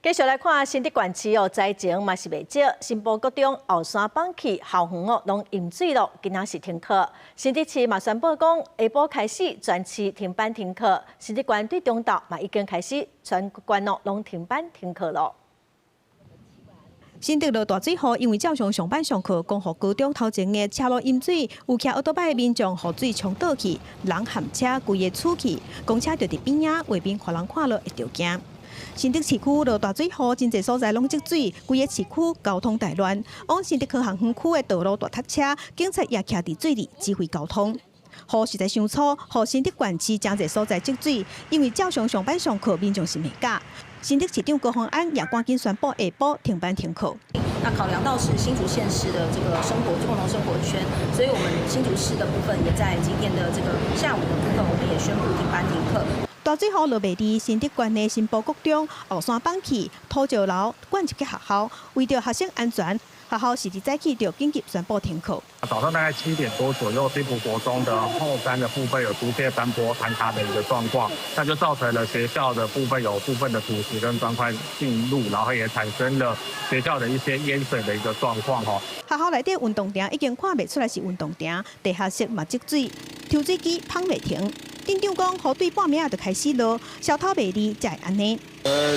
繼續來看新竹縣市哦，災情嘛是袂少。新埔國中後山崩去校園哦，攏淹水咯，今仔是停課。新竹市嘛宣布講，下晡開始全市停班停課。新竹縣對中晝嘛已經開始全縣哦攏停班停課咯。新竹落大水雨，因為照常上班上課，光復高中頭前的車路淹水，有騎歐多擺的民眾予水沖倒去，人和車規个出去，公車就佇邊仔，畫面予人看了會著驚。新竹市區落大水雨，真濟所在攏積水，規个市區交通大亂。往新竹科學園區的道路大塞車，警察也徛佇水裡指揮交通。雨實在傷粗，予新竹縣市真濟所在積水，因為照常上班上課，民眾是袂敢。新竹市長高虹安也趕緊宣布下晡停班停課。那考量到是新竹縣市的這個生活共同生活圈，所以我們新竹市的部分也在今天的這個下午的部分，我們也宣布停班停課。大水雨落袂離，新竹縣的新埔國中後山崩去，土石流灌入去學校，為著學生安全，學校是佇早起就緊急宣布停課。早上大概7點多左右，新埔國中的後山的部分有出現山坡坍塌的一個狀況，那就造成了學校的部分有部分的土石跟磚塊進入，然後也產生了學校的一些淹水的一個狀況。吼，學校內底運動場已經看袂出來是運動場，地下室嘛積水，抽水機泵袂停。鎮長講，雨對半暝仔就開始落，痟透袂離才會按呢。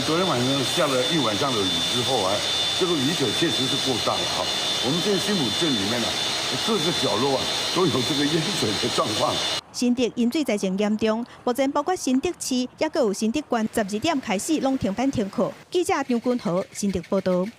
昨天晚上下了一晚上的雨之後啊，這個雨水確實是過大了哈。我們這個新埔鎮裡面呢，各個角落啊都有這個淹水的狀況。新竹淹水災情嚴重，目前包括新竹市，抑閣有新竹縣，12點開始攏停班停課。記者張君豪新竹報道。